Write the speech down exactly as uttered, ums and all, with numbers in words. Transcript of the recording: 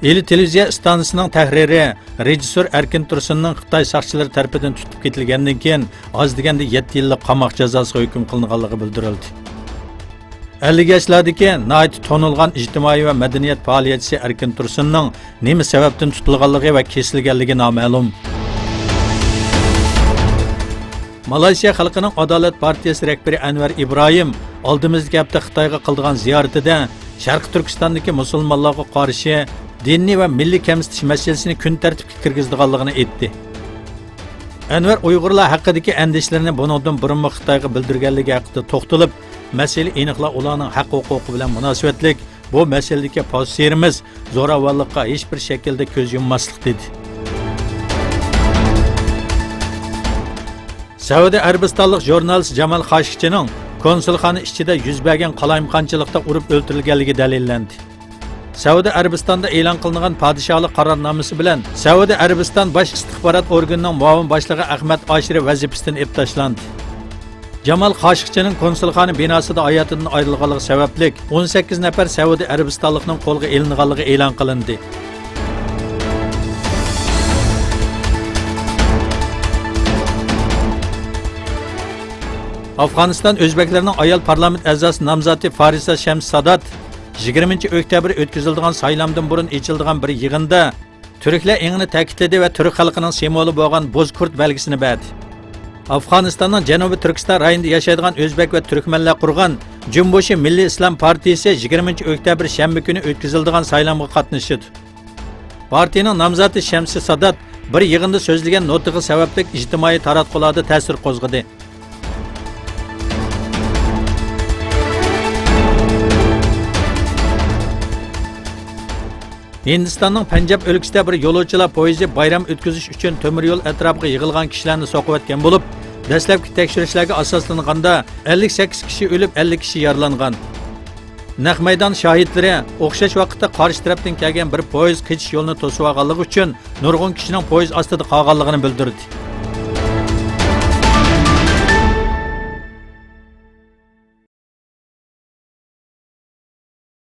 ئىلى تېلېۋىزىيە ئىستانسىسىنىڭ تەھرىرى، رېژىسسور ئەركىن تۇرسۇننىڭ خىتاي ساقچىلىرى تەرىپىدىن تۇتۇپ كېتىلگەندىن كېيىن، ئاز دېگەندە يەتتە يىللىق قاماق جازاسىغا ھۆكۈم قىلىنغانلىقى بىلدۈرۈلدى. ئەللىك ياشلاردىكى ناھايىتى تونۇلغان ئىجتىمائىي ۋە مەدەنىيەت پائالىيەتچىسى ئەركىن تۇرسۇننىڭ نېمە سەۋەبتىن تۇتۇلغانلىقى ۋە كېسىلگەنلىكى نامەلۇم. مالايسىيا خەلقىنىڭ ئادالەت پارتىيەسى رەھبىرى ئەنۋەر ئىبراھىم ئالدىمىزدىكى ھەپتە خىتايغا قىلىدىغان زىيارىتىدە شەرقىي تۈركىستاندىكى مۇسۇلمانلارغا قارشى دىنىي ۋە مىللىي كەمسىتىش مەسىلىسىنى كۈن تەرتىپكە كىرگۈزىدىغانلىقىنى ئېيتتى. ئەنۋەر ئۇيغۇرلار ھەققىدىكى ئەندىشىلىرىنى بۇنىڭدىن بۇرۇنمۇ خىتايغا بىلدۈرگەنلىكى ھەققىدە توختىلىپ، مەسىلە ئېنىقلا ئۇلارنىڭ ھەق ھوقۇقى بىلەن مۇناسىۋەتلىك، بۇ مەسىلىدىكى پوزىتسىيىمىز زوراۋانلىققا ھېچبىر شەكىلدە كۆز يۇمماسلىق، دېدى. سەئۇدى ئەرەبىستانلىق ژۇرنالىست جامال خاشىقچىنىڭ كونسۇلخانا ئىچىدە يۈز بەرگەن قالايمىقانچىلىقتا ئۇرۇپ ئۆلتۈرۈلگەنلىكى دەلىللەندى. سەئۇدى ئەرەبىستاندا ئېلان قىلىنغان پادىشاھلىق قارارنامىسى بىلەن سەئۇدى ئەرەبىستان باش ئىستىخبارات ئورگىنىنىڭ مۇئاۋىن باشلىقى ئەخمەت ئاشىرى ۋەزىپىسىدىن ئېلىپ تاشلاندى. جامال خاشىقچىنىڭ كونسۇلخانا بىناسىدا ھاياتىدىن ئايرىلغانلىقى سەۋەبلىك ئون سەككىز نەپەر سەئۇدى ئەرەبىستانلىقنىڭ قولغا ئېلىنغانلىقى ئېلان قىلىندى. ئافغانىستان ئۆزبەكلىرىنىڭ ئايال پارلامېنت ئەزاسى نامزاتى فارىسا شەمس سادات يىگىرمىنچى ئۆكتەبىر ئۆتكۈزۈلىدىغان سايلامدىن بۇرۇن ئېچىلىدىغان بىر يىغىندا تۈركلەر ئېڭىنى تەكىتلىدى ۋە تۈرك خەلقىنىڭ سىمۋولى بولغان بوز كۇرت بەلگىسىنى بەردى. ئافغانىستاننىڭ جەنۇبىي تۈركىستان رايونىدا ياشايدىغان ئۆزبەك ۋە تۈركمەنلەر قۇرغان جۈمبوشى مىللىي ئىسلام پارتىيىسى يىگىرمىنچى ئۆكتەبىر شەنبە كۈنى ئۆتكۈزۈلىدىغان سايلامغا قاتنىشىدۇ. پارتىيىنىڭ نامزاتى شەمسى سادات بىر يىغىندا سۆزلىگەن نۇتقى سەۋەبلىك ئىجتىمائىي تاراتقۇلاردا تەسىر قوزغىدى. ھىندىستاننىڭ پەنجاب ئۆلكىسىدە بىر يولۇچىلار پويىزى بايرام ئۆتكۈزۈش ئۈچۈن تۆمۈر يول ئەتراپىغا يىغىلغان كىشىلەرنى سوقۇۋەتكەن بولۇپ، دەسلەپكى تەكشۈرۈشلەرگە ئاساسلانغاندا، ئەللىك سەككىز كىشى ئۆلۈپ، ئەللىك كىشى يارىلانغان. نەق مەيدان شاھىتلىرى ئوخشاش ۋاقىتتا قارشى تەرەپتىن كەلگەن بىر پويىز قېچىش يولىنى توسۇۋالغانلىقى ئۈچۈن، نۇرغۇن كىشىنىڭ پويىز ئاستىدا قالغانلىقىنى بىلدۈردى.